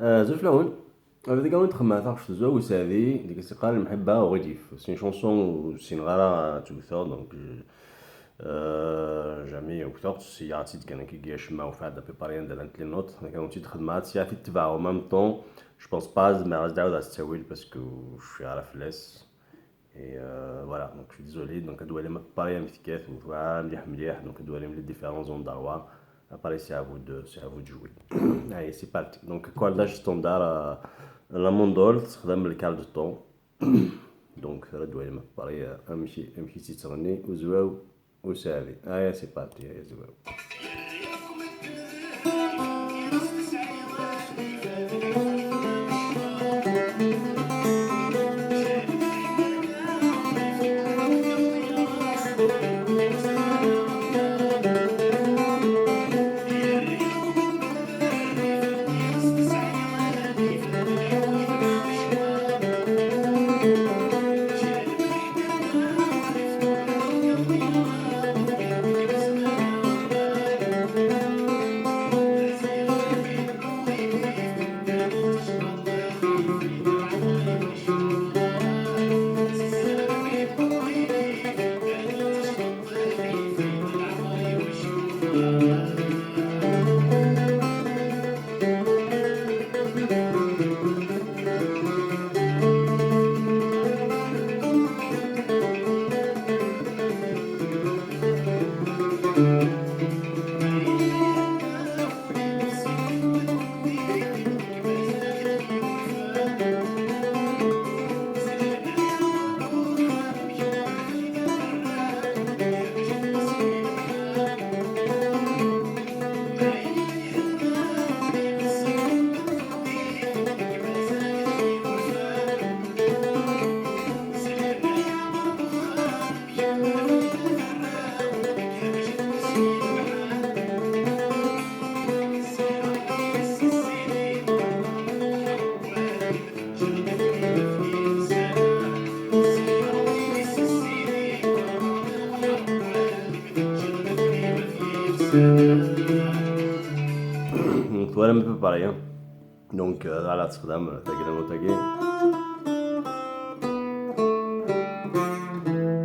زوج فلاون هذيك كانت تخمم تعرف زوج وسادي ديك السقال المحبة وغيديف سي شونسون سي نغارا توثر دونك جامي وكثرت سيارتي كان كي كياش ما وفاد ابيباري عندها لي نوت كانوا تخدمات سيارتي تبع او ميم طون جو بونس با ما غادي تعاود تساوي باسكو شي على فلاس. Et voilà, donc je suis désolé. Donc, elle doit aller pareil un petit caisse, مليح مليح. Donc, elle doit aller les différents zones d'arrois. Après, c'est à vous de jouer. Allez, c'est parti. Donc, cordage standard, la mandole, تخدم ال quart de ton. Donc, elle doit aller pareil امشي امشي تتغني وزواو وسالي. Allez, c'est parti. Allez, زواو. Donc voilà un peu pareil. Hein. Donc على تخدم تاكي تاكي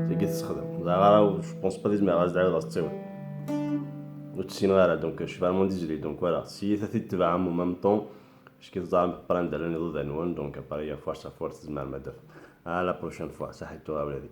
تاكي تخدم زعما je pense pas ديز غاز تعاود تسوي وتسين غير. Donc je suis vraiment désolé. Donc voilà, si ثاتي تبعهم au même temps اش كي براند على نض عنوان. Donc pareil force force زعما المدف. À la prochaine fois. صحيتو اولادي.